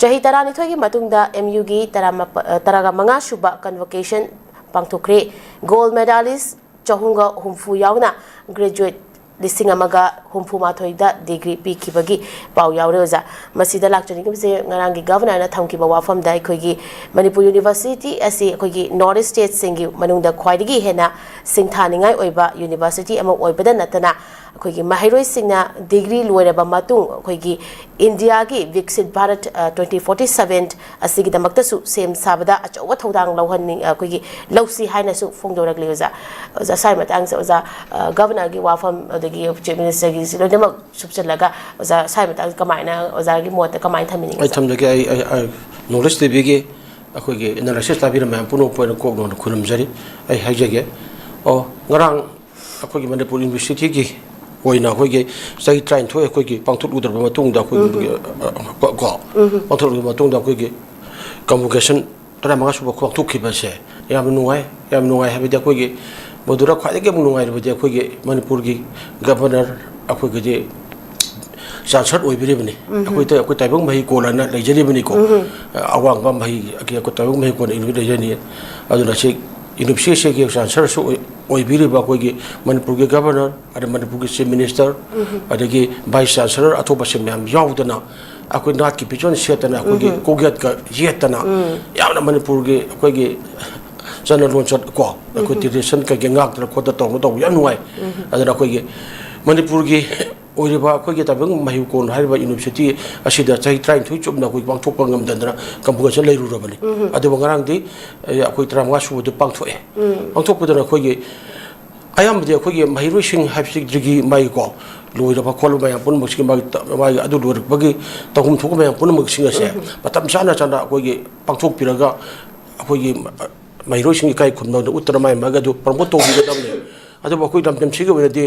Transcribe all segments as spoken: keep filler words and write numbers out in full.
ꯆꯍꯤ ꯇꯔꯥꯅꯤꯊꯣꯏꯒꯤ ꯃꯇꯨꯡꯗ ꯑꯦꯝ ꯌꯨꯒꯤ ꯇꯔꯥꯃꯥꯄꯜ, ꯇꯔꯥꯒ ꯃꯉꯥ ꯁꯨꯕ convocation ꯄꯥꯡꯊꯣꯛꯈ꯭ꯔꯦ꯫ Gold medalist ꯆꯍꯨꯝꯒ ꯍꯨꯝꯐꯨ ꯌꯥꯎꯅ graduate ꯂꯤꯁꯤꯡ ꯑꯃꯒ ꯍꯨꯝꯐꯨ ꯃꯥꯊꯣꯏꯗ degree ꯄꯤꯈꯤꯕꯒꯤ ꯄꯥꯎ ꯌꯥꯎꯔꯦ ꯑꯣꯖꯥ꯫ ꯃꯁꯤꯗ ꯂꯥꯛꯆꯅꯤꯡꯉꯤꯕꯁꯦ ꯉꯔꯥꯡꯒꯤ governorꯅ ꯊꯝꯈꯤꯕ ꯋꯥꯐꯝꯗ ꯑꯩꯈꯣꯏꯒꯤ ꯃꯅꯤꯄꯨꯔ university ꯑꯁꯤ ꯑꯩꯈꯣꯏꯒꯤ north stateꯁꯤꯡꯒꯤ ꯃꯅꯨꯡꯗ ꯈ꯭ꯋꯥꯏꯗꯒꯤ ꯍꯦꯟꯅ ꯁꯤꯡꯊꯥꯅꯤꯡꯉꯥꯏ ꯑꯣꯏꯕ university ꯑꯃ ꯑꯣꯏꯕꯗ ꯅꯠꯇꯅ ꯑꯩꯈꯣꯏꯒꯤ ꯃꯍꯩꯔꯣꯏꯁꯤꯡꯅ degree ꯂꯣꯏꯔꯕ ꯃꯇꯨꯡ ꯑꯩꯈꯣꯏꯒꯤ ꯏꯟꯗꯤꯌꯥꯒꯤ ꯕꯤꯛꯁꯤꯠ ꯚꯥꯔꯠ, ꯑ, twenty forty seven ꯑꯁꯤꯒꯤꯗꯃꯛꯇꯁꯨ ꯁꯦꯝ ꯁꯥꯕꯗ ꯑꯆꯧꯕ ꯊꯧꯗꯥꯡ ꯂꯧꯍꯟꯅꯤꯡ-, ꯑꯩꯈꯣꯏꯒꯤ ꯂꯧꯁꯤ ꯍꯥꯏꯅꯁꯨ ꯐꯣꯡꯗꯣꯔꯛꯂꯤ ꯑꯣꯖꯥ꯫ ꯑꯣꯖꯥ, ꯁ꯭ꯋꯥꯏ ꯃꯇꯥꯡꯁꯦ ꯑꯣꯖꯥ, ꯑ, governorꯒꯤ ꯋꯥꯐꯝ ꯑꯗꯒꯤ chief ministerꯒꯤꯁꯤ ꯂꯣꯏꯅꯃꯛ ꯁꯨꯞꯆꯜꯂꯒ ꯑꯣꯖꯥ, ꯁ꯭ꯋꯥꯏ ꯃꯇꯥꯡꯁꯦ ꯀꯃꯥꯏꯅ, ꯑꯣꯖꯥꯒꯤ ꯃꯣꯠꯇ ꯀꯃꯥꯏꯅ ꯊꯝꯕꯤꯅꯤꯡꯉꯤ ꯑꯩ ꯑꯣꯖꯥ? ꯊꯝꯖꯒꯦ꯫ ꯑꯩ, ꯑꯩ, ꯑꯩ knowledge ꯇꯤꯚꯤꯒꯤ ꯑꯩꯈꯣꯏꯒꯤ analysis ꯇꯥꯕꯤꯔꯝꯕ ꯃꯌꯥꯝ ꯄꯨꯝꯅꯃꯛꯄꯨ ꯑꯩꯅ ꯀꯣꯛ ꯅꯧꯅ ꯈꯨꯔꯨꯝꯖꯔꯤ꯫ ꯑꯩ ꯍꯥꯏꯖꯒꯦ꯫ ꯑꯣ, ꯉꯔꯥꯡ ꯑꯩꯈꯣꯏꯒꯤ ꯃꯅꯤꯄꯨꯔ universityꯒꯤ ꯑꯣꯏꯅ ꯑꯩꯈꯣꯏꯒꯤ ꯆꯍꯤ ꯇꯔꯥꯅꯤꯊꯣꯏ ꯑꯩꯈꯣꯏꯒꯤ ꯄꯥꯡꯊꯣꯛꯂꯨꯗ꯭ꯔꯕ ꯃꯇꯨꯡꯗ ꯑꯩꯈꯣꯏꯒꯤ, ꯎꯝ꯫ ꯑ, ꯑ, ꯀꯣ, ꯎꯝ꯫ ꯄꯥꯡꯊꯣꯛꯂꯨꯔꯕ ꯃꯇꯨꯡꯗ ꯑꯩꯈꯣꯏꯒꯤ convocation ꯇꯔꯥꯃꯉꯥ ꯁꯨꯕ ꯄꯥꯡꯊꯣꯛꯈꯤꯕꯁꯦ ꯌꯥꯝꯅ ꯅꯨꯡꯉꯥꯏ, ꯌꯥꯝ ꯅꯨꯡꯉꯥꯏ ꯍꯥꯏꯕꯗꯤ ꯑꯩꯈꯣꯏꯒꯤ ꯃꯗꯨꯗ ꯈ꯭ꯋꯥꯏꯗꯒꯤ ꯑꯃꯨꯛ ꯅꯨꯡꯉꯥꯏꯔꯕꯗꯤ ꯑꯩꯈꯣꯏꯒꯤ ꯃꯅꯤꯄꯨꯔꯒꯤ governor ꯑꯩꯈꯣꯏꯒꯤꯗꯤ chancellor ꯑꯣꯏꯕꯤꯔꯤꯕꯅꯤ꯫ ꯎꯝ꯫ ꯑꯩꯈꯣꯏ ꯇ-, ꯑꯩꯈꯣꯏ ꯇꯥꯏꯕꯪ ꯃꯍꯩꯀꯣꯜ ꯍꯥꯏꯅ ꯂꯩꯖꯔꯤꯕꯅꯤꯀꯣ꯫ ꯎꯝ꯫ ꯑꯋꯥꯡꯕ ꯃꯍꯩ, ꯑꯩꯈꯣꯏ ꯇꯥꯏꯕꯪ ꯃꯍꯩꯀꯣꯜ ꯂꯩꯖꯔꯤ꯫ ꯑꯗꯨꯅ ꯁꯤ universityꯁꯤꯒꯤ chancellorꯁꯨ ꯑꯣꯏ-, ꯑꯣꯏꯕꯤꯔꯤꯕ ꯑꯩꯈꯣꯏꯒꯤ ꯃꯅꯤꯄꯨꯔꯒꯤ governor, ꯑꯗꯩ ꯃꯅꯤꯄꯨꯔꯒꯤ chief minister, ꯎꯝ꯫ ꯑꯗꯒꯤ vice chancellor ꯑꯇꯣꯞꯄꯁꯤꯡ ꯃꯌꯥꯝ ꯌꯥꯎꯗꯅ ꯑꯩꯈꯣꯏ ꯅꯥꯠꯀꯤ ꯐꯤꯖꯣꯜ ꯁꯦꯠꯇꯅ ꯑꯩꯈꯣꯏꯒꯤ ꯎꯝ꯫ ꯀꯣꯛꯌꯦꯠꯀ ꯌꯦꯠꯇꯅ ꯎꯝ꯫ ꯌꯥꯝꯅ ꯃꯅꯤꯄꯨꯔꯒꯤ ꯑꯩꯈꯣꯏꯒꯤ ꯆꯠꯅ ꯂꯣꯟꯆꯠ ꯀꯣ, ꯑꯩꯈꯣꯏ ꯎꯝ꯫ tradition ꯀꯩꯀꯩ ꯉꯥꯛꯇꯅ ꯈꯣꯠꯇꯅ ꯇꯧꯕ, ꯇꯧꯕ ꯌꯥꯝ ꯅꯨꯡꯉꯥꯏ꯫ ꯎꯝ꯫ ꯑꯗꯨꯅ ꯑꯩꯈꯣꯏꯒꯤ ꯃꯅꯤꯄꯨꯔꯒꯤ ꯑꯣꯏꯔꯤꯕ ꯑꯩꯈꯣꯏꯒꯤ ꯇꯥꯏꯕꯪ ꯃꯍꯩꯀꯣꯜ ꯍꯥꯏꯔꯤꯕ university ꯑꯁꯤꯗ ꯆꯍꯤ ꯇꯔꯥꯅꯤꯊꯣꯏ ꯆꯨꯞꯅ ꯑꯩꯈꯣꯏ ꯄꯥꯡꯊꯣꯛꯄ ꯉꯝꯗꯅ convocation ꯂꯩꯔꯨꯔꯕꯅꯤ꯫ ꯎꯝ꯫ ꯑꯗꯨꯕꯨ ꯉꯔꯥꯡꯗꯤ, ꯑꯦ, ꯑꯩꯈꯣꯏ ꯇꯔꯥꯃꯉꯥ ꯁꯨꯕꯗꯨ ꯄꯥꯡꯊꯣꯛꯑꯦ꯫ ꯎꯝ꯫ ꯄꯥꯡꯊꯣꯛꯄꯗꯨꯅ ꯑꯩꯈꯣꯏꯒꯤ ꯑꯌꯥꯝꯕꯗꯤ ꯑꯩꯈꯣꯏꯒꯤ ꯃꯍꯩꯔꯣꯏꯁꯤꯡ ꯍꯥꯏꯕꯁꯤ degree ꯃꯥꯒꯤꯀꯣ, ꯂꯣꯏꯔꯕ ꯈꯣꯠꯂꯕ ꯃꯌꯥꯝ ꯄꯨꯝꯅꯃꯛꯁꯤꯒꯤ ꯃꯥꯒꯤ ꯇ-, ꯃꯥꯒꯤ ꯑꯗꯨ ꯂꯣꯏꯔꯛꯄꯒꯤ ꯇꯧꯐꯝ ꯊꯣꯛꯄ ꯃꯌꯥꯝ ꯄꯨꯝꯅꯃꯛꯁꯤꯡ ꯑꯁꯦ ꯎꯝ꯫ ꯃꯇꯝ ꯆꯥꯅ ꯆꯥꯅ ꯑꯩꯈꯣꯏꯒꯤ ꯄꯥꯡꯊꯣꯛꯄꯤꯔꯒ ꯑꯩꯈꯣꯏꯒꯤ ꯃꯍꯩꯔꯣꯏꯁꯤꯡ ꯏꯀꯥꯏ ꯈꯨꯝꯅꯕꯗ ꯎꯠꯇꯅ ꯃꯥꯒꯤ ꯃꯥꯒꯤ ꯑꯗꯨ promote ꯇꯧꯕꯤꯒꯗꯕꯅꯤ꯫ ꯑꯗꯨꯕꯨ ꯑꯩꯈꯣꯏ ꯂꯝꯗꯝꯁꯤꯒꯤ ꯑꯣꯏꯅꯗꯤ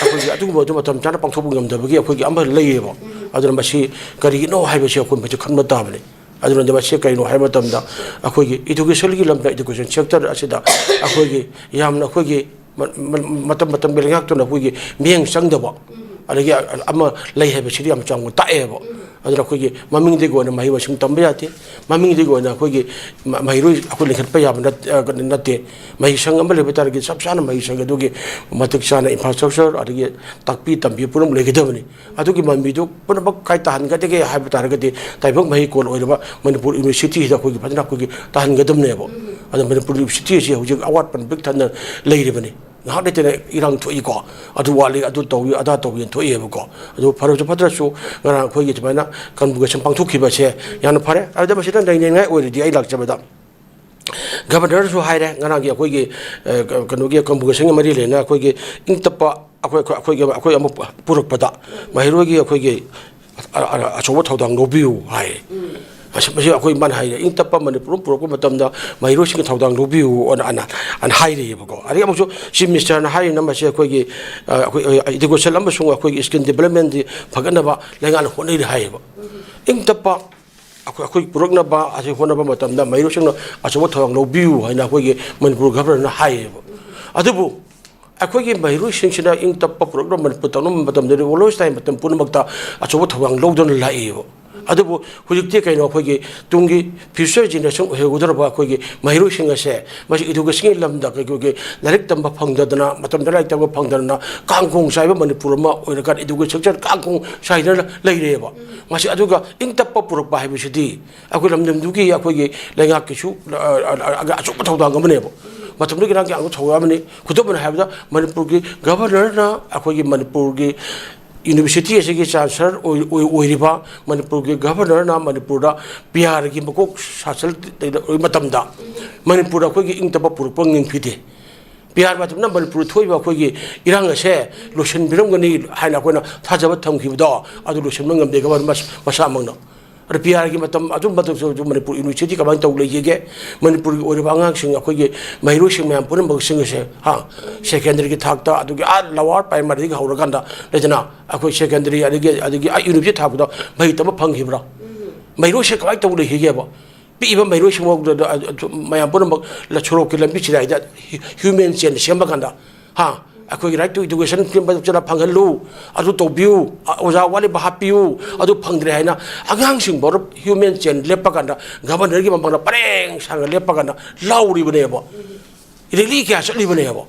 ꯑꯩꯈꯣꯏꯒꯤ ꯑꯗꯨꯒꯨꯝꯕꯗꯨ ꯃꯇꯝ ꯆꯥꯅ ꯄꯥꯡꯊꯣꯛꯄ ꯉꯝꯗꯕꯒꯤ ꯑꯩꯈꯣꯏꯒꯤ ꯑꯃ ꯂꯩꯌꯦꯕ꯫ ꯑꯗꯨꯅ ꯃꯁꯤ ꯀꯔꯤꯒꯤꯅꯣ ꯍꯥꯏꯕꯁꯤ ꯑꯩꯈꯣꯏ ꯃꯁꯤ ꯈꯟꯕ ꯇꯥꯕꯅꯤ꯫ ꯑꯗꯨꯅ ꯃꯁꯤ ꯀꯔꯤꯅꯣ ꯍꯥꯏꯕ ꯃꯇꯝꯗ ꯑꯩꯈꯣꯏꯒꯤ educationꯒꯤ ꯂꯝꯗ education sector ꯑꯁꯤꯗ ꯑꯩꯈꯣꯏꯒꯤ ꯌꯥꯝꯅ ꯑꯩꯈꯣꯏꯒꯤ ꯃ-, ꯃ-, ꯃꯇꯝ ꯃꯇꯝꯒꯤ ꯂꯩꯉꯥꯛꯇꯨꯅ ꯑꯩꯈꯣꯏꯒꯤ ꯃꯤꯠꯌꯦꯡ ꯆꯪꯗꯕ ꯑꯗꯒꯤ ꯑꯃ ꯂꯩ ꯍꯥꯏꯕꯁꯤꯗꯤ ꯌꯥꯝ ꯆꯥꯎꯅ ꯇꯥꯛꯑꯦꯕ꯫ ꯑꯗꯨꯅ ꯑꯩꯈꯣꯏꯒꯤ ꯃꯃꯤꯡꯗꯒꯤ ꯑꯣꯏꯅ ꯃꯍꯩ ꯃꯁꯤꯡ ꯇꯝꯕ ꯌꯥꯗꯦ꯫ ꯃꯃꯤꯡꯗꯒꯤ ꯑꯣꯏꯅ ꯑꯩꯈꯣꯏꯒꯤ ꯃ-, ꯃꯍꯩꯔꯣꯏ ꯑꯩꯈꯣꯏ ꯂꯤꯡꯈꯠꯄ ꯌꯥꯕ ꯅꯠ-, ꯑ, ꯅꯠꯇꯦ꯫ ꯃꯍꯩꯁꯪ ꯑꯃ ꯂꯩꯕ ꯇꯥꯔꯒꯗꯤ ꯆꯞ ꯆꯥꯅ ꯃꯍꯩꯁꯪ ꯑꯗꯨꯒꯤ ꯃꯇꯤꯛ ꯆꯥꯅ infrastructure, ꯑꯗꯒꯤ ꯇꯥꯛꯄꯤ ꯇꯝꯕꯤ ꯄꯨꯝꯅꯃꯛ ꯂꯩꯒꯗꯕꯅꯤ꯫ ꯑꯗꯨꯒꯤ ꯃꯃꯤꯗꯨ ꯄꯨꯝꯅꯃꯛ ꯀꯥꯏ ꯇꯥꯍꯟꯒꯗꯒꯦ ꯍꯥꯏꯕ ꯇꯥꯔꯒꯗꯤ ꯇꯥꯏꯕꯪ ꯃꯍꯩꯀꯣꯜ ꯑꯣꯏꯔꯤꯕ ꯃꯅꯤꯄꯨꯔ ꯌꯨꯅꯤꯚꯔꯁꯤꯇꯤꯁꯤꯗ ꯑꯩꯈꯣꯏꯒꯤ ꯐꯖꯅ ꯑꯩꯈꯣꯏꯒꯤ ꯇꯥꯍꯟꯒꯗꯕꯅꯦꯕ꯫ ꯑꯗꯣ ꯃꯅꯤꯄꯨꯔ ꯌꯨꯅꯤꯚꯔꯁꯤꯇꯤ ꯑꯁꯤ ꯍꯧꯖꯤꯛ ꯑꯋꯥꯠꯄꯅ ꯄꯤꯛ ꯊꯟꯅ ꯂꯩꯔꯤꯕꯅꯤ꯫ ꯉꯥꯏꯍꯥꯛ ꯂꯩꯇꯅ ꯏꯔꯥꯡ ꯊꯣꯛꯏꯀꯣ, ꯑꯗꯨ ꯋꯥꯠꯂꯤ, ꯑꯗꯨ ꯇꯧꯏ, ꯑꯗꯥ ꯇꯧꯏꯅ ꯊꯣꯛꯑꯦꯕꯀꯣ꯫ ꯑꯗꯨ ꯐꯔꯁꯨ ꯐꯠꯇ꯭ꯔꯁꯨ ꯉꯔꯥꯡ ꯑꯩꯈꯣꯏꯒꯤ ꯁꯨꯃꯥꯏꯅ convocation ꯄꯥꯡꯊꯣꯛꯈꯤꯕꯁꯦ ꯌꯥꯝꯅ ꯐꯔꯦ꯫ ꯑꯗꯨꯗ ꯃꯁꯤꯗ ꯅꯩꯅꯅꯤꯡꯉꯥꯏ ꯑꯣꯏꯔꯗꯤ ꯑꯩ ꯂꯥꯛꯆꯕꯗ ꯒꯕꯔꯅꯔꯁꯨ ꯍꯥꯏꯔꯦ ꯉꯔꯥꯡꯒꯤ ꯑꯩꯈꯣꯏꯒꯤ, ꯑ, ꯀ-, ꯀꯩꯅꯣꯒꯤ convocationꯒꯤ ꯃꯔꯤ ꯂꯩꯅ ꯑꯩꯈꯣꯏꯒꯤ ꯏꯪ ꯇꯞꯄ ꯑꯩꯈꯣꯏ, ꯑꯩꯈꯣꯏ, ꯑꯩꯈꯣꯏꯒꯤ, ꯑꯩꯈꯣꯏ ꯑꯃ ꯄꯨꯔꯛꯄꯗ ꯃꯍꯩꯔꯣꯏꯒꯤ ꯑꯩꯈꯣꯏꯒꯤ ꯑ-, ꯑ-, ꯑꯆꯧꯕ ꯊꯧꯗꯥꯡ ꯂꯧꯕꯤꯌꯨ ꯍꯥꯏ꯫ ꯑꯁ, ꯃꯁꯤ ꯑꯩꯈꯣꯏ ꯃꯥꯅ ꯍꯥꯏꯔꯦ, ꯏꯪ ꯇꯞꯄ ꯃꯅꯤꯄꯨꯔ ꯑꯃ ꯄꯨꯔꯛꯄ ꯃꯇꯝꯗ ꯃꯍꯩꯔꯣꯏꯁꯤꯡꯒꯤ ꯊꯧꯗꯥꯡ ꯂꯧꯕꯤꯌꯨ ꯑꯅ, ꯑꯅ, ꯑꯅ ꯍꯥꯏꯔꯤꯑꯕꯀꯣ꯫ ꯑꯗꯒꯤ ꯑꯃꯨꯛꯁꯨ Chief Ministerꯅ ꯍꯥꯏꯔꯤꯅ ꯃꯁꯤ ꯑꯩꯈꯣꯏꯒꯤ, ꯑ, ꯑꯩꯈꯣꯏ, ꯑ, education ꯑꯃꯁꯨꯡ ꯑꯩꯈꯣꯏꯒꯤ skill developmentꯗꯤ ꯐꯒꯠꯅꯕ ꯂꯩꯉꯥꯛꯅ ꯍꯣꯠꯅꯔꯤ ꯍꯥꯏꯌꯦꯕ꯫ ꯏꯪ ꯇꯞꯄ ꯑꯩꯈꯣꯏ, ꯑꯩꯈꯣꯏ ꯄꯨꯔꯛꯅꯕ ꯑꯁꯤ ꯍꯣꯠꯅꯕ ꯃꯇꯝꯗ ꯃꯍꯩꯔꯣꯏꯁꯤꯡꯅ ꯑꯆꯧꯕ ꯊꯧꯗꯥꯡ ꯂꯧꯕꯤꯌꯨ ꯍꯥꯏꯅ ꯑꯩꯈꯣꯏꯒꯤ ꯃꯅꯤꯄꯨꯔ ꯒꯚꯔꯅꯔꯅ ꯍꯥꯏꯌꯦꯕ꯫ ꯑꯗꯨꯕꯨ ꯑꯩꯈꯣꯏꯒꯤ ꯃꯍꯩꯔꯣꯏꯁꯤꯡꯁꯤꯅ ꯏꯪ ꯇꯞꯄ ꯄꯨꯔꯛꯅꯕ ꯃꯅꯤꯄꯨꯔ ꯇꯧꯅꯕ ꯃꯇꯝꯗ revolutionary ꯃꯇꯝ ꯄꯨꯝꯅꯃꯛꯇ ꯑꯆꯧꯕ ꯊꯧꯗꯥꯡ ꯂꯧꯗꯨꯅ ꯂꯥꯛꯏꯕ꯫ ꯑꯗꯨꯕꯨ ꯍꯧꯖꯤꯛꯇꯤ ꯀꯩꯅꯣ, ꯑꯩꯈꯣꯏꯒꯤ ꯇꯨꯡꯒꯤ future generation ꯑꯣꯏꯍꯧꯒꯗꯧꯔꯕ ꯑꯩꯈꯣꯏꯒꯤ ꯃꯍꯩꯔꯣꯏꯁꯤꯡ ꯑꯁꯦ ꯃꯁꯤ educationꯒꯤ ꯂꯝꯗ ꯑꯩꯈꯣꯏꯒꯤ ꯂꯥꯏꯔꯤꯛ ꯇꯝꯕ ꯐꯪꯗꯗꯅ, ꯃꯇꯝꯗ ꯂꯥꯏꯔꯤꯛ ꯇꯝꯕ ꯐꯪꯗꯗꯅ ꯀꯥꯡꯈꯣꯡ ꯆꯥꯏꯕ ꯃꯅꯤꯄꯨꯔ ꯑꯃ ꯑꯣꯏꯔꯀꯥꯟꯗ education ꯀꯥꯡꯈꯣꯡ ꯆꯥꯏꯗꯅ ꯂꯩꯔꯦꯕ꯫ ꯃꯁꯤ ꯑꯗꯨꯒ ꯏꯪ ꯇꯞꯄ ꯄꯨꯔꯛꯄ ꯍꯥꯏꯕꯁꯤꯗꯤ ꯑꯩꯈꯣꯏ ꯂꯝꯗꯝꯗꯨꯒꯤ ꯑꯩꯈꯣꯏꯒꯤ ꯂꯩꯉꯥꯛꯀꯤꯁꯨ, ꯑ, ꯑ, ꯑ, ꯑꯆꯧꯕ ꯊꯧꯗꯥꯡ ꯑꯃꯅꯦꯕ꯫ ꯃꯇꯝꯗꯨꯒꯤ ꯂꯩꯉꯥꯛꯀꯤ ꯑꯆꯧꯕ ꯊꯧꯗꯥꯡ ꯑꯃꯅꯤ꯫ ꯈꯨꯗꯝ ꯑꯣꯏꯅ ꯍꯥꯏꯔꯕꯗ ꯃꯅꯤꯄꯨꯔꯒꯤ ꯒꯚꯔꯅꯔꯅ ꯑꯩꯈꯣꯏꯒꯤ ꯃꯅꯤꯄꯨꯔꯒꯤ university ꯑꯁꯤꯒꯤ chancellor ꯑꯣꯏ-, ꯑꯣꯏ-, ꯑꯣꯏꯔꯤꯕ ꯃꯅꯤꯄꯨꯔꯒꯤ ꯒꯚꯔꯅꯔꯅ ꯃꯅꯤꯄꯨꯔꯗ ꯄꯤꯌꯥꯔꯒꯤ ꯃꯀꯣꯛ ꯁꯥꯁꯜ ꯃꯇꯝꯗ ꯃꯅꯤꯄꯨꯔꯗ ꯑꯩꯈꯣꯏꯒꯤ ꯏꯪ ꯇꯞꯄ ꯄꯨꯔꯛꯄ ꯉꯝꯈꯤꯗꯦ꯫ ꯄꯤꯌꯥꯔ ꯃꯇꯝꯗ ꯃꯅꯤꯄꯨꯔꯗ ꯊꯣꯛꯏꯕ ꯑꯩꯈꯣꯏꯒꯤ ꯏꯔꯥꯡ ꯑꯁꯦ ꯂꯣꯏꯁꯤꯟꯕꯤꯔꯝꯒꯅꯤ ꯍꯥꯏꯅ ꯑꯩꯈꯣꯏꯅ ꯊꯥꯖꯕ ꯊꯝꯈꯤꯕꯗꯣ ꯑꯗꯨ ꯂꯣꯏꯁꯤꯟꯕ ꯉꯝꯗꯦ ꯒꯚꯔꯅꯔ ꯃꯁ-, ꯃꯁꯥꯃꯛꯅ꯫ ꯑꯗ ꯄꯤꯌꯥꯔꯒꯤ ꯃꯇꯝ ꯑꯗꯨꯝꯕꯗꯁꯨ ꯑꯗꯨꯝ ꯃꯅꯤꯄꯨꯔ university ꯀꯃꯥꯏꯅ ꯇꯧ ꯂꯩꯈꯤꯒꯦ? ꯃꯅꯤꯄꯨꯔꯒꯤ ꯑꯣꯏꯔꯤꯕ ꯑꯉꯥꯡꯁꯤꯡ, ꯑꯩꯈꯣꯏꯒꯤ ꯃꯍꯩꯔꯣꯏꯁꯤꯡ ꯃꯌꯥꯝ ꯄꯨꯝꯅꯃꯛꯁꯤꯡ ꯑꯁꯦ, ꯍꯥ, secondaryꯒꯤ ꯊꯥꯛꯇ, ꯑꯗꯨꯒꯤ ꯑꯥ lower primaryꯗꯒꯤ ꯍꯧꯔꯀꯥꯟꯗ ꯂꯩꯗꯅ, ꯑꯩꯈꯣꯏ secondary ꯑꯗꯒꯤ, ꯑꯗꯒꯤ ꯑꯥ university ꯊꯥꯛꯄꯗ ꯃꯍꯩ ꯇꯝꯕ ꯐꯪꯈꯤꯕ꯭ꯔꯥ? ꯃꯍꯩꯔꯣꯏꯁꯦ ꯀꯃꯥꯏꯅ ꯇꯧ ꯂꯩꯈꯤꯒꯦꯕ? ꯄꯤꯛꯏꯕ ꯃꯍꯩꯔꯣꯏꯁꯤꯡ ꯐꯥꯎꯗ, ꯑ, ꯑ, ꯃꯌꯥꯝ ꯄꯨꯝꯅꯃꯛ ꯂ-, ꯁꯣꯔꯣꯛꯀꯤ ꯂꯝꯕꯤ ꯆꯤꯗꯥꯏꯗ ꯍ꯭ꯌꯨ-, human chain ꯁꯦꯝꯕ ꯀꯥꯟꯗ, ꯍꯥ, ꯑꯩꯈꯣꯏꯒꯤ right to education ꯐꯪꯍꯜꯂꯨ, ꯑꯗꯨ ꯇꯧꯕꯤꯌꯨ, ꯑꯣꯖꯥ ꯋꯥꯠꯂꯤꯕ ꯍꯥꯞꯄꯤꯌꯨ, ꯑꯗꯨ ꯐꯪꯗ꯭ꯔꯦ ꯍꯥꯏꯅ ꯑꯉꯥꯡꯁꯤꯡ ꯐꯥꯎꯕ human chain ꯂꯦꯞꯄ ꯀꯥꯟꯗ ꯒꯚꯔꯅꯔꯒꯤ ꯃꯃꯥꯡꯗ ꯄꯔꯦꯡ ꯁꯥꯡꯅ ꯂꯦꯞꯄ ꯀꯥꯟꯗ ꯂꯥꯎꯔꯤꯕꯅꯦꯕ꯫ ꯔꯦꯂꯤ ꯀꯌꯥ ꯆꯠꯂꯤꯕꯅꯦꯕ꯫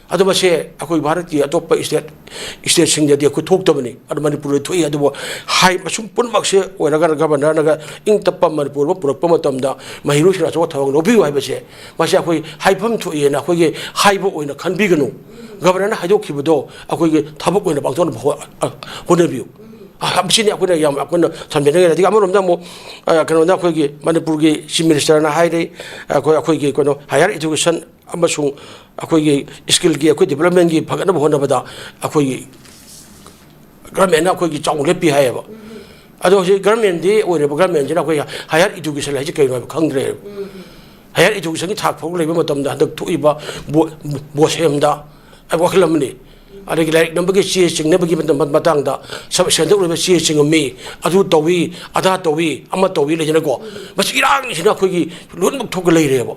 ꯑꯗꯣ ꯃꯁꯦ ꯑꯩꯈꯣꯏ ꯚꯥꯔꯠꯀꯤ ꯑꯇꯣꯞꯄ state, stateꯁꯤꯡꯗꯗꯤ ꯑꯩꯈꯣꯏ ꯊꯣꯛꯇꯕꯅꯤ꯫ ꯑꯗꯣ ꯃꯅꯤꯄꯨꯔꯗ ꯊꯣꯛꯏ꯫ ꯑꯗꯨꯕꯨ ꯍꯥꯏ, ꯃꯁꯨꯝ ꯄꯨꯝꯅꯃꯛꯁꯦ ꯑꯣꯏꯔꯒ ꯒꯚꯔꯅꯔꯅꯒ ꯏꯪ ꯇꯞꯄ ꯃꯅꯤꯄꯨꯔ ꯑꯃ ꯄꯨꯔꯛꯄ ꯃꯇꯝꯗ ꯃꯍꯩꯔꯣꯏꯁꯤꯡꯅ ꯑꯆꯧꯕ ꯊꯧꯗꯥꯡ ꯂꯧꯕꯤꯌꯨ ꯍꯥꯏꯕꯁꯦ, ꯃꯁꯤ ꯑꯩꯈꯣꯏ ꯍꯥꯏꯐꯝ ꯊꯣꯛꯏꯅ ꯑꯩꯈꯣꯏꯒꯤ ꯍꯥꯏꯕ ꯑꯣꯏꯅ ꯈꯟꯕꯤꯒꯅꯨ꯫ ꯒꯚꯔꯅꯔꯅ ꯍꯥꯏꯗꯣꯛꯈꯤꯕꯗꯣ ꯑꯩꯈꯣꯏꯒꯤ ꯊꯕꯛ ꯑꯣꯏꯅ ꯄꯥꯡꯊꯣꯛꯅꯕ ꯍꯣ-, ꯑ, ꯍꯣꯠꯅꯕꯤꯌꯨ꯫ ꯑ, ꯃꯁꯤꯅꯤ ꯑꯩꯈꯣꯏꯅ ꯌꯥꯝ, ꯑꯩꯈꯣꯏꯅ ꯊꯝꯖꯅꯤꯡꯉꯤ꯫ ꯑꯗꯒꯤ ꯑꯃꯔꯣꯝꯗ ꯑꯃꯨꯛ, ꯑ, ꯀꯩꯅꯣꯗ ꯑꯩꯈꯣꯏꯒꯤ ꯃꯅꯤꯄꯨꯔꯒꯤ Chief Ministerꯅ ꯍꯥꯏꯔꯤ, ꯑꯩꯈꯣꯏ, ꯑꯩꯈꯣꯏꯒꯤ ꯀꯩꯅꯣ higher education ꯑꯃꯁꯨꯡ ꯑꯩꯈꯣꯏꯒꯤ skillꯒꯤ ꯑꯩꯈꯣꯏ developmentꯀꯤ ꯐꯒꯠꯅꯕ ꯍꯣꯠꯅꯕꯗ ꯑꯩꯈꯣꯏꯒꯤ governmentꯅ ꯑꯩꯈꯣꯏꯒꯤ ꯆꯥꯎꯅ ꯂꯦꯞꯄꯤ ꯍꯥꯏꯌꯦꯕ꯫ ꯑꯗꯣ ꯍꯧꯖꯤꯛ governmentꯗꯤ ꯑꯣꯏꯔꯤꯕ governmentꯁꯤꯅ ꯑꯩꯈꯣꯏ higher education ꯍꯥꯏꯁꯦ ꯀꯩꯅꯣ ꯍꯥꯏꯕ ꯈꯪꯗ꯭ꯔꯦꯕ꯫ Higher educationꯒꯤ ꯊꯥꯛ ꯐꯥꯎ ꯂꯩꯕ ꯃꯇꯝꯗ ꯍꯟꯗꯛ ꯊꯣꯛꯏꯕ ꯕꯣ-, ꯕꯣꯁꯦꯝꯗ ꯍꯥꯏꯕ ꯋꯥꯈꯜ ꯑꯃꯅꯤ꯫ ꯑꯗꯒꯤ ꯂꯥꯏꯔꯤꯛ ꯅꯝꯕꯒꯤ ꯆꯦ ꯆꯤꯡꯅꯕꯒꯤ ꯃꯇꯝ-, ꯃꯇꯥꯡꯗ sub centre ꯑꯣꯏꯕ ꯆꯦ ꯆꯤꯡꯉꯝꯃꯤ, ꯑꯗꯨ ꯇꯧꯏ, ꯑꯗꯥ ꯇꯧꯏ, ꯑꯃ ꯇꯧꯏ ꯂꯩꯗꯅꯀꯣ꯫ ꯃꯁꯤ ꯏꯔꯥꯡꯁꯤꯅ ꯑꯩꯈꯣꯏꯒꯤ ꯂꯣꯏꯅꯃꯛ ꯊꯣꯛꯄ ꯂꯩꯔꯦꯕ꯫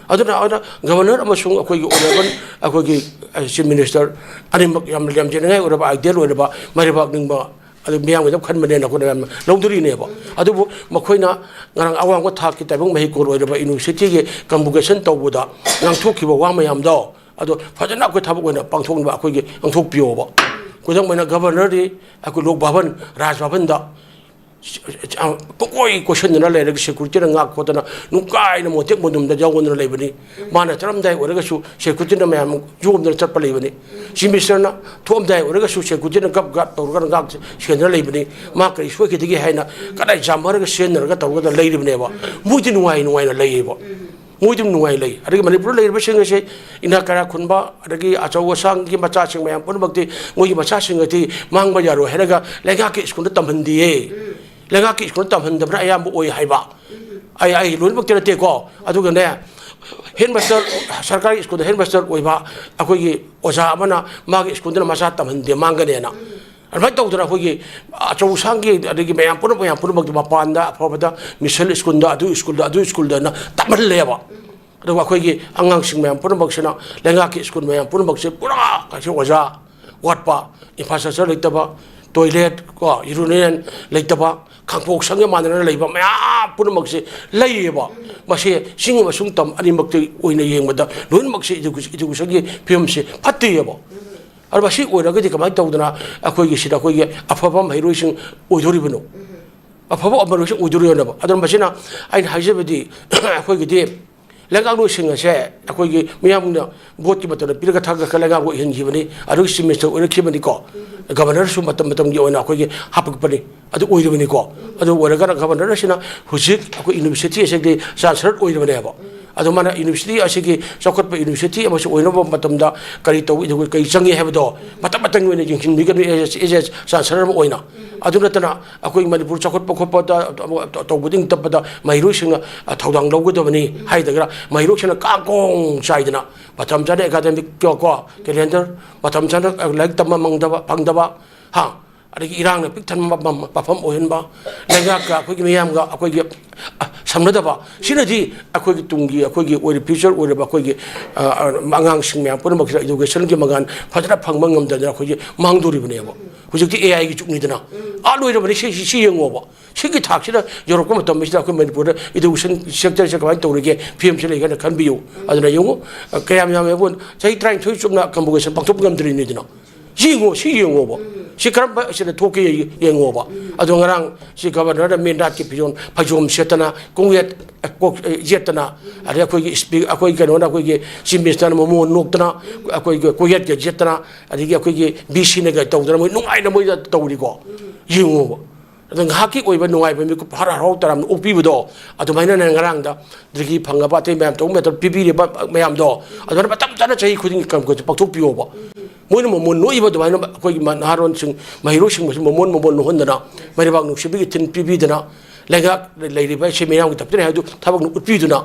ꯑꯗꯨꯅ, ꯑꯗꯨꯅ governor ꯑꯃꯁꯨꯡ ꯑꯩꯈꯣꯏꯒꯤ honourable ꯑꯩꯈꯣꯏꯒꯤ, ꯑ, Chief Minister ꯑꯅꯤꯃꯛ ꯌꯥꯝꯅ ꯂꯝꯖꯦꯟꯅꯤꯡꯉꯥꯏ ꯑꯣꯏꯔꯕ, ideal ꯑꯣꯏꯔꯕ, ꯃꯥꯏ ꯂꯩꯕꯥꯛ ꯅꯤꯡꯕ, ꯑꯗꯨ ꯃꯤꯌꯥꯝꯒꯤꯗꯃꯛ ꯈꯟꯕꯅꯦꯅ ꯑꯩꯈꯣꯏꯅ ꯌꯥꯝꯅ ꯂꯧꯗꯣꯔꯤꯅꯦꯕ꯫ ꯑꯗꯨꯕꯨ ꯃꯈꯣꯏꯅ ꯉꯔꯥꯡ ꯑꯋꯥꯡꯕ ꯊꯥꯛꯀꯤ ꯇꯥꯏꯕꯪ ꯃꯍꯩꯀꯣꯜ ꯑꯣꯏꯔꯕ universityꯒꯤ convocation ꯇꯧꯕꯗ ꯉꯥꯡꯊꯣꯛꯈꯤꯕ ꯋꯥ ꯃꯌꯥꯝꯗꯣ, ꯑꯗꯣ ꯐꯖꯅ ꯑꯩꯈꯣꯏ ꯊꯕꯛ ꯑꯣꯏꯅ ꯄꯥꯡꯊꯣꯛꯅꯕ ꯑꯩꯈꯣꯏꯒꯤ ꯄꯥꯡꯊꯣꯛꯄꯤꯌꯣꯕ꯫ ꯈꯨꯗꯝ ꯑꯣꯏꯅ governor ꯗꯤ ꯑꯩꯈꯣꯏ ꯂꯣꯛ ꯚꯕꯟ, ꯔꯥꯖ ꯚꯕꯟꯗ ꯄꯨꯡꯀꯣꯏ ꯀꯣꯏꯁꯟꯗꯅ ꯂꯩꯔꯒ security ꯅ ꯉꯥꯛ ꯈꯣꯠꯇꯅ ꯅꯨꯡꯀꯥꯏꯅ ꯃꯣꯟꯇꯦꯛ ꯃꯣꯟꯗꯨꯝꯗ ꯌꯥꯎꯒꯗꯅ ꯂꯩꯕꯅꯤ꯫ ꯃꯥꯅ ꯆꯠꯂꯝꯗꯥꯏ ꯑꯣꯏꯔꯒꯁꯨ security ꯅ ꯃꯌꯥꯝ ꯌꯣꯝꯗꯅ ꯆꯠꯄ ꯂꯩꯕꯅꯤ꯫ Chief Minister ꯅ ꯊꯣꯛꯑꯝꯗꯥꯏ ꯑꯣꯏꯔꯒꯁꯨ security ꯅ ꯒꯞ ꯒꯞ ꯇꯧꯔꯒ ꯉꯥꯛ ꯁꯦꯟꯗꯅ ꯂꯩꯕꯅꯤ꯫ ꯃꯥ ꯀꯔꯤ ꯁꯣꯏꯈꯤꯗꯒꯦ ꯍꯥꯏꯅ ꯀꯗꯥꯏ ꯆꯥꯝꯃꯔꯒ ꯁꯦꯟꯅꯔꯒ ꯇꯧꯔꯒ ꯂꯩꯔꯤꯕꯅꯦꯕ꯫ ꯃꯣꯏꯗꯤ ꯅꯨꯡꯉꯥꯏ ꯅꯨꯡꯉꯥꯏꯅ ꯂꯩꯌꯦꯕ꯫ ꯃꯣꯏꯗꯤ ꯅꯨꯡꯉꯥꯏ ꯂꯩ꯫ ꯑꯗꯒꯤ ꯃꯅꯤꯄꯨꯔꯗ ꯂꯩꯔꯤꯕꯁꯤꯡ ꯑꯁꯦ ꯏꯅꯥꯛ ꯀꯩꯔꯥꯛ ꯈꯨꯟꯕ, ꯑꯗꯒꯤ ꯑꯆꯧ ꯑꯁꯥꯡꯒꯤ ꯃꯆꯥꯁꯤꯡ ꯃꯌꯥꯝ ꯄꯨꯝꯅꯃꯛꯇꯤ ꯃꯣꯏꯒꯤ ꯃꯆꯥꯁꯤꯡ ꯑꯁꯤ ꯃꯥꯡꯕ ꯌꯥꯔꯣꯏ ꯍꯥꯏꯔꯒ ꯂꯩꯉꯥꯛꯀꯤ school ꯗ ꯇꯝꯍꯟꯗꯦꯌꯦ꯫ ꯂꯩꯉꯥꯛꯀꯤ school ꯗ ꯇꯝꯍꯟꯗꯕꯅ ꯑꯌꯥꯝꯕ ꯑꯣꯏ ꯍꯥꯏꯕ꯫ ꯑꯩ, ꯑꯩ ꯂꯣꯏꯅꯃꯛꯇꯤ ꯅꯠꯇꯦꯀꯣ꯫ ꯑꯗꯨꯒꯅꯦ, headmaster, ꯁꯔꯀꯥꯔꯒꯤ school ꯗ headmaster ꯑꯣꯏꯕ ꯑꯩꯈꯣꯏꯒꯤ ꯑꯣꯖꯥ ꯑꯃꯅ ꯃꯥꯒꯤ school ꯗꯨꯅ ꯃꯆꯥ ꯇꯝꯍꯟꯗꯦ, ꯃꯥꯡꯒꯅꯦꯅ꯫ ꯑꯗꯨꯃꯥꯏꯅ ꯇꯧꯗꯅ ꯑꯩꯈꯣꯏꯒꯤ ꯑꯆꯧ ꯑꯁꯥꯡꯒꯤ, ꯑꯗꯒꯤ ꯃꯌꯥꯝ ꯄꯨꯝꯅꯃꯛ, ꯃꯌꯥꯝ ꯄꯨꯝꯅꯃꯛꯇꯤ ꯃꯄꯥꯟꯗ ꯑꯐꯕꯗ mission school ꯗ, ꯑꯗꯨ school ꯗ, ꯑꯗꯨ school ꯗꯅ ꯇꯝꯍꯜꯂꯦꯕ꯫ ꯑꯗꯨꯒ ꯑꯩꯈꯣꯏꯒꯤ ꯑꯉꯥꯡꯁꯤꯡ ꯃꯌꯥꯝ ꯄꯨꯝꯅꯃꯛꯁꯤꯅ, ꯂꯩꯉꯥꯛꯀꯤ ꯁ꯭ꯀꯨꯜ ꯃꯌꯥꯝ ꯄꯨꯝꯅꯃꯛꯁꯦ ꯄꯨꯔꯥ ꯀꯩꯁꯨ ꯑꯣꯖꯥ ꯋꯥꯠꯄ, ꯏꯟꯐ꯭ꯔꯥꯁ꯭ꯇ꯭ꯔꯛꯆꯔ ꯂꯩꯇꯕ, ꯇꯣꯏꯂꯦꯠ ꯀꯣ, ꯌꯨꯔꯤꯅꯦꯜ ꯂꯩꯇꯕ, ꯈꯥꯡꯄꯣꯛ ꯁꯪꯒ ꯃꯥꯟꯅꯅ ꯂꯩꯕ ꯃꯌꯥꯝ ꯄꯨꯝꯅꯃꯛꯁꯦ ꯂꯩꯌꯦꯕ꯫ ꯃꯁꯤ ꯆꯤꯡ ꯑꯃꯁꯨꯡ ꯇꯝ ꯑꯅꯤꯃꯛꯇ ꯑꯣꯏꯅ ꯌꯦꯡꯕꯗ ꯂꯣꯏꯅꯃꯛꯁꯦ ꯏꯗꯨ-, ꯏꯗꯨꯀꯦꯁꯟꯒꯤ ꯐꯤꯕꯝꯁꯦ ꯐꯠꯇꯦꯕ꯫ ꯑꯗꯨ ꯃꯁꯤ ꯑꯣꯏꯔꯒꯗꯤ ꯀꯃꯥꯏꯅ ꯇꯧꯗꯅ ꯑꯩꯈꯣꯏꯒꯤ ꯁꯤꯗ ꯑꯩꯈꯣꯏꯒꯤ ꯑꯐꯕ ꯃꯍꯩꯔꯣꯏꯁꯤꯡ ꯑꯣꯏꯗꯣꯔꯤꯕꯅꯣ? ꯑꯐꯕ ꯃꯍꯩꯔꯣꯏꯁꯤꯡ ꯑꯣꯏꯗꯣꯔꯤꯕꯅꯣꯕ꯫ ꯑꯗꯨꯅ ꯃꯁꯤꯅ ꯑꯩꯅ ꯍꯥꯏꯖꯕꯗꯤ ꯑꯩꯈꯣꯏꯒꯤꯗꯤ ꯂꯩꯉꯥꯛꯂꯣꯏꯁꯤꯡ ꯑꯁꯦ ꯑꯩꯈꯣꯏꯒꯤ ꯃꯤꯌꯥꯝꯅ ꯚꯣꯠꯀꯤ ꯃꯇꯝꯗ ꯄꯤꯔꯒ ꯊꯥꯒꯠꯈ꯭ꯔ ꯂꯩꯉꯥꯛꯂꯣꯏ ꯑꯣꯏꯍꯟꯈꯤꯕꯅꯤ, ꯑꯗꯨꯒꯤ ꯆꯤꯐ ꯃꯤꯅꯤꯁꯇꯔ ꯑꯣꯏꯔꯛꯈꯤꯕꯅꯤꯀꯣ, ꯒꯚꯔꯅꯔꯁꯨ ꯃꯇꯝ ꯃꯇꯝꯒꯤ ꯑꯣꯏꯅ ꯑꯩꯈꯣꯏꯒꯤ ꯍꯥꯞꯄꯛꯄꯅꯤ, ꯑꯗꯨ ꯑꯣꯏꯔꯕꯅꯤꯀꯣ꯫ ꯑꯗꯨ ꯑꯣꯏꯔꯒꯅ ꯒꯚꯔꯅꯔ ꯑꯁꯤꯅ ꯍꯧꯖꯤꯛ ꯑꯩꯈꯣꯏ ꯌꯨꯅꯤꯚꯔꯁꯤꯇꯤ ꯑꯁꯤꯒꯤ ꯆꯥꯟꯁꯦꯂꯔ ꯑꯣꯏꯔꯕꯅꯦꯕ꯫ ꯑꯗꯨ ꯃꯥꯅ ꯌꯨꯅꯤꯚꯔꯁꯤꯇꯤ ꯑꯁꯤꯒꯤ ꯆꯥꯎꯈꯠꯄ ꯌꯨꯅꯤꯚꯔꯁꯤꯇꯤ ꯑꯃꯁꯨ ꯑꯣꯏꯅꯕ ꯃꯇꯝꯗ ꯀꯔꯤ ꯇꯧ-, ꯀꯔꯤ ꯆꯪꯉꯤ ꯍꯥꯏꯕꯗꯣ ꯃꯇꯝ ꯃꯇꯝꯒꯤ ꯑꯣꯏꯅ ꯌꯦꯡꯁꯤꯟꯕꯤꯒꯅꯤ, as a, as a chancellor ꯑꯃ ꯑꯣꯏꯅ꯫ ꯑꯗꯨ ꯅꯠꯇꯅ ꯑꯩꯈꯣꯏ ꯃꯅꯤꯄꯨꯔ ꯆꯥꯎꯈꯠꯄ ꯈꯣꯠꯄꯗ ꯇꯧꯕꯗꯤꯡ ꯇꯞꯄꯗ ꯃꯍꯩꯔꯣꯏꯁꯤꯡꯅ, ꯑ, ꯊꯧꯗꯥꯡ ꯂꯧꯒꯗꯕꯅꯤ ꯍꯥꯏꯗꯒꯔ ꯃꯍꯩꯔꯣꯏꯁꯤꯡꯅ ꯀꯥꯡꯀꯣꯡ ꯆꯥꯏꯗꯅ ꯃꯇꯝ ꯆꯥꯅ ꯑꯦꯀꯥꯗꯃꯤꯛ ꯀꯣ, ꯀꯣ, ꯀꯦꯂꯦꯟꯗꯔ, ꯃꯇꯝ ꯆꯥꯅ ꯂꯥꯏꯔꯤꯛ ꯇꯝꯕ ꯃꯪꯗꯕ, ꯐꯪꯗꯕ, ꯍꯥ? ꯑꯗꯒꯤ ꯏꯔꯥꯡꯅ ꯄꯤꯛ ꯊꯟꯕ ꯃꯐꯝ, ꯃꯐꯝ ꯑꯣꯏꯍꯟꯕ, ꯂꯩꯉꯥꯛꯀ ꯑꯩꯈꯣꯏꯒꯤ ꯃꯤꯌꯥꯝꯒ ꯑꯩꯈꯣꯏꯒꯤ, ꯑ, ꯁꯝꯅꯗꯕ, ꯁꯤꯅꯗꯤ ꯑꯩꯈꯣꯏꯒꯤ ꯇꯨꯡꯒꯤ ꯑꯩꯈꯣꯏꯒꯤ ꯑꯣꯏꯔꯤꯕ, ꯐ꯭ꯌꯨꯆꯔ ꯑꯣꯏꯔꯤꯕ ꯑꯩꯈꯣꯏꯒꯤ, ꯑ, ꯑ, ꯑꯉꯥꯡꯁꯤꯡ ꯃꯌꯥꯝ ꯄꯨꯝꯅꯃꯛꯁꯤꯗ ꯏꯗꯨꯀꯦꯁꯟꯒꯤ ꯃꯉꯥꯜ ꯐꯖꯅ ꯐꯪꯕ ꯉꯝꯗꯗꯅ ꯑꯩꯈꯣꯏꯒꯤ ꯃꯥꯡꯗꯣꯔꯤꯕꯅꯦꯕ꯫ ꯍꯧꯖꯤꯛꯇꯤ ꯑꯦ ꯑꯥꯏꯒꯤ ꯖꯨꯒꯅꯤꯗꯅ꯫ ꯑꯥ, ꯂꯣꯏꯔꯕꯅꯤ꯫ ꯁꯤ, ꯁꯤ, ꯁꯤ ꯌꯦꯡꯉꯣꯕ꯫ ꯁꯤꯒꯤ ꯊꯥꯛꯁꯤꯗ ꯌꯧꯔꯛꯄ ꯃꯇꯝꯁꯤꯗ ꯑꯩꯈꯣꯏ ꯃꯅꯤꯄꯨꯔꯗ ꯏꯗꯨꯀꯦꯁꯟ ꯁꯦꯛꯇꯔꯁꯦ ꯀꯃꯥꯏꯅ ꯇꯧꯔꯤꯒꯦ, ꯐꯤꯕꯝꯁꯦ ꯂꯩꯒꯦꯅ ꯈꯟꯕꯤꯌꯨ꯫ ꯑꯗꯨꯅ ꯌꯦꯡꯉꯨ, ꯀꯌꯥꯝ ꯌꯥꯝꯃꯦꯕꯨ ꯆꯍꯤ ꯇꯔꯥꯅꯤꯊꯣꯏ ꯆꯨꯞꯅ ꯀꯟꯚꯣꯀꯦꯁꯟ ꯄꯥꯡꯊꯣꯛꯄ ꯉꯝꯗ꯭ꯔꯤꯅꯤꯗꯅ꯫ ꯌꯦꯡꯉꯣ, ꯁꯤ ꯌꯦꯡꯉꯣꯕ꯫ ꯁꯤ ꯀꯔꯝꯕ ꯑꯁꯤꯗ ꯊꯣꯛꯀꯦ ꯌꯦꯡꯉꯣꯕ꯫ ꯑꯗꯣ ꯉꯔꯥꯡ ꯁꯤ ꯒꯚꯔꯅꯔꯅ ꯃꯦꯟ ꯔꯥꯠꯀꯤ ꯐꯤꯖꯣꯜ, ꯐꯩꯖꯣꯝ ꯁꯦꯠꯇꯅ, ꯀꯣꯡꯌꯦꯠ, ꯀꯣꯛ, ꯌꯦꯠꯇꯅ, ꯑꯗꯩ ꯑꯩꯈꯣꯏꯒꯤ ꯁ꯭ꯄꯤ-, ꯑꯩꯈꯣꯏ ꯀꯩꯅꯣꯅ, ꯑꯩꯈꯣꯏꯒꯤ ꯆꯤꯐ ꯃꯤꯅꯤꯁꯇꯔꯅ ꯃꯃꯣꯟ ꯅꯣꯛꯇꯅ, ꯑꯩꯈꯣꯏꯒꯤ ꯀꯣꯛꯌꯦꯠꯀ ꯌꯦꯠꯇꯅ, ꯑꯗꯒꯤ ꯑꯩꯈꯣꯏꯒꯤ ꯕꯤ ꯁꯤꯅꯒ ꯇꯧꯗꯅ ꯃꯣꯏ ꯅꯨꯡꯉꯥꯏꯅ ꯃꯣꯏꯗ ꯇꯧꯔꯤꯀꯣ꯫ ꯌꯦꯡꯉꯣꯕ꯫ ꯑꯗꯣ ꯉꯥꯏꯍꯥꯛꯀꯤ ꯑꯣꯏꯕ ꯅꯨꯡꯉꯥꯏꯕ ꯃꯤꯀꯨꯞ ꯍꯔꯥꯎ ꯍꯔꯥꯎ ꯇꯔꯥꯝꯅ ꯑꯣꯛꯄꯤꯕꯗꯣ, ꯑꯗꯨꯃꯥꯏꯅ ꯅꯪ ꯉꯔꯥꯡꯗ ꯗꯤꯒ꯭ꯔꯤ ꯐꯪꯉꯕ, ꯑꯇꯩ ꯃꯌꯥꯝ ꯇꯧꯕ ꯃꯇꯝꯗ ꯄꯤꯕꯤꯔꯤꯕ ꯃꯌꯥꯝꯗꯣ, ꯑꯗꯨꯃꯥꯏꯅ ꯃꯇꯝ ꯆꯥꯅ ꯆꯍꯤ ꯈꯨꯗꯤꯡꯒꯤ ꯀꯝꯀꯁꯨ ꯄꯥꯡꯊꯣꯛꯄꯤꯌꯣꯕ꯫ ꯃꯣꯏꯅ ꯃꯃꯣꯟ ꯅꯣꯛꯏꯕ ꯑꯗꯨꯃꯥꯏꯅ ꯑꯩꯈꯣꯏꯒꯤ ꯃ-, ꯅꯍꯥꯔꯣꯟꯁꯤꯡ, ꯃꯍꯩꯔꯣꯏꯁꯤꯡꯕꯨꯁꯨ ꯃꯃꯣꯟ ꯃꯃꯣꯟ ꯅꯣꯛꯍꯟꯗꯅ, ꯃꯩꯔꯩꯕꯥꯛ ꯅꯨꯡꯁꯤꯕꯒꯤ ꯊꯤꯟ ꯄꯤꯕꯤꯗꯅ, ꯂꯩꯉꯥꯛ ꯂꯩꯔꯤꯕ ꯑꯁꯤ ꯃꯤꯌꯥꯝꯒꯤ ꯗꯞꯇꯔ ꯍꯥꯏꯕꯗꯨ ꯊꯕꯛꯅ ꯎꯠꯄꯤꯗꯨꯅ,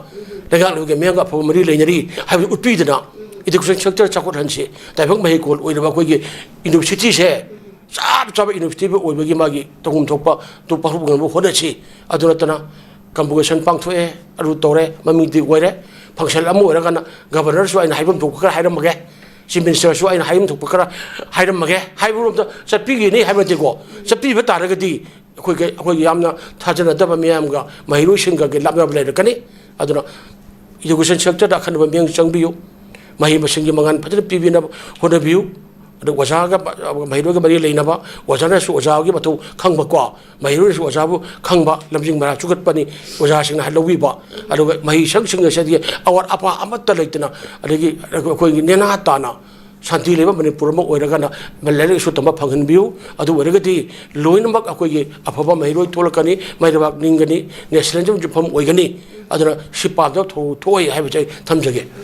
ꯂꯩꯉꯥꯛ ꯂꯩꯕꯒꯤ ꯃꯤꯌꯥꯝꯒ ꯑꯐꯕ ꯃꯔꯤ ꯂꯩꯅꯔꯤ ꯍꯥꯏꯕꯗꯨ ꯎꯠꯄꯤꯗꯨꯅ, ꯏꯗꯨꯀꯦꯁꯟ ꯁꯦꯛꯇꯔ ꯆꯥꯎꯈꯠꯍꯟꯁꯤ꯫ ꯇꯥꯏꯕꯪ ꯃꯍꯩꯀꯣꯜ ꯑꯣꯏꯔꯕ ꯑꯩꯈꯣꯏꯒꯤ ꯌꯨꯅꯤꯚꯔꯁꯤꯇꯤꯁꯦ ꯆꯞ ꯆꯥꯕ ꯌꯨꯅꯤꯚꯔꯁꯤꯇꯤ ꯑꯣꯏꯕꯒꯤ ꯃꯥꯒꯤ ꯇꯧꯐꯝ ꯊꯣꯛꯄ ꯑꯗꯨ ꯄꯥꯡꯊꯣꯛꯄ ꯉꯝꯅꯕ ꯍꯣꯠꯅꯁꯤ꯫ ꯑꯗꯨ ꯅꯠꯇꯅ ꯀꯟꯚꯣꯀꯦꯁꯟ ꯄꯥꯡꯊꯣꯛꯑꯦ, ꯑꯗꯨ ꯇꯧꯔꯦ, ꯃꯃꯤꯡꯗꯤ ꯑꯣꯏꯔꯦ, ꯐꯪꯁꯟ ꯑꯃ ꯑꯣꯏꯔꯒꯅ ꯒꯕꯔꯅꯔꯁꯨ ꯑꯩꯅ ꯍꯥꯏꯐꯝ ꯊꯣꯛꯄ ꯈꯔ ꯍꯥꯏꯔꯝꯃꯒꯦ, ꯆꯤꯐ ꯃꯤꯅꯤꯁꯇꯔꯁꯨ ꯑꯩꯅ ꯍꯥꯏꯐꯝ ꯊꯣꯛꯄ ꯈꯔ ꯍꯥꯏꯔꯝꯃꯒꯦ ꯍꯥꯏꯕꯔꯣꯝꯗ ꯆꯠꯄꯤꯒꯅꯤ ꯍꯥꯏꯕ ꯅꯠꯇꯦꯀꯣ꯫ ꯆꯠꯄꯤꯕ ꯇꯥꯔꯒꯗꯤ ꯑꯩꯈꯣꯏꯒꯤ, ꯑꯩꯈꯣꯏꯒꯤ ꯌꯥꯝꯅ ꯊꯥꯖꯅꯗꯕ ꯃꯤꯌꯥꯝꯒ ꯃꯍꯩꯔꯣꯏꯁꯤꯡꯒꯒꯤ ꯂꯥꯞꯅꯕ ꯂꯩꯔꯛꯀꯅꯤ꯫ ꯑꯗꯨꯅ ꯏꯗꯨꯀꯦꯁꯟ ꯁꯦꯛꯇꯔꯗ ꯑꯈꯟꯅꯕ ꯃꯤꯠꯌꯦꯡ ꯆꯪꯕꯤꯌꯨ, ꯃꯍꯩ ꯃꯁꯤꯡꯒꯤ ꯃꯉꯥꯜ ꯐꯖꯅ ꯄꯤꯕꯤꯅꯕ ꯍꯣꯠꯅꯕꯤꯌꯨ꯫ ꯑꯗꯨ ꯑꯣꯖꯥꯒ, ꯃꯍꯩꯔꯣꯏꯒ ꯃꯔꯤ ꯂꯩꯅꯕ, ꯑꯣꯖꯥꯅꯁꯨ ꯑꯣꯖꯥꯒꯤ ꯃꯊꯧ ꯈꯪꯕꯀꯣ, ꯃꯍꯩꯔꯣꯏꯅꯁꯨ ꯑꯣꯖꯥꯕꯨ ꯈꯪꯕ, ꯂꯝꯖꯤꯡ ꯃꯔꯥ ꯆꯨꯒꯠꯄꯅꯤ ꯑꯣꯖꯥꯁꯤꯡꯅ ꯂꯧꯕꯤꯕ꯫ ꯑꯗꯨꯒ ꯃꯍꯩꯁꯪꯁꯤꯡ ꯑꯁꯤꯗꯤ ꯑꯋꯥꯠ ꯑꯄꯥ ꯑꯃꯠꯇ ꯂꯩꯇꯅ, ꯑꯗꯒꯤ ꯑꯩꯈꯣꯏꯒꯤ ꯅꯦꯅꯥ ꯇꯥꯅ ꯁꯥꯟꯇꯤ ꯂꯩꯕ ꯃꯅꯤꯄꯨꯔ ꯑꯃ ꯑꯣꯏꯔꯒꯅ ꯂꯥꯏꯔꯤꯛ ꯂꯥꯏꯁꯨ ꯇꯝꯕ ꯐꯪꯍꯟꯕꯤꯌꯨ꯫ ꯑꯗꯨ ꯑꯣꯏꯔꯒꯗꯤ ꯂꯣꯏꯅꯃꯛ ꯑꯩꯈꯣꯏꯒꯤ ꯑꯐꯕ ꯃꯍꯩꯔꯣꯏ ꯊꯣꯛꯂꯛꯀꯅꯤ, ꯃꯩꯔꯩꯕꯥꯛ ꯅꯤꯡꯒꯅꯤ, ꯅꯦꯁꯅꯦꯂꯤꯖꯝ ꯌꯨꯝꯐꯝ ꯑꯣꯏꯒꯅꯤ꯫ ꯑꯗꯨꯅ ꯁꯤ ꯄꯥꯝꯗꯕ ꯊꯧ ꯊꯣꯛꯑꯣꯏ ꯍꯥꯏꯕꯁꯦ ꯑꯩ ꯊꯝꯖꯒꯦ꯫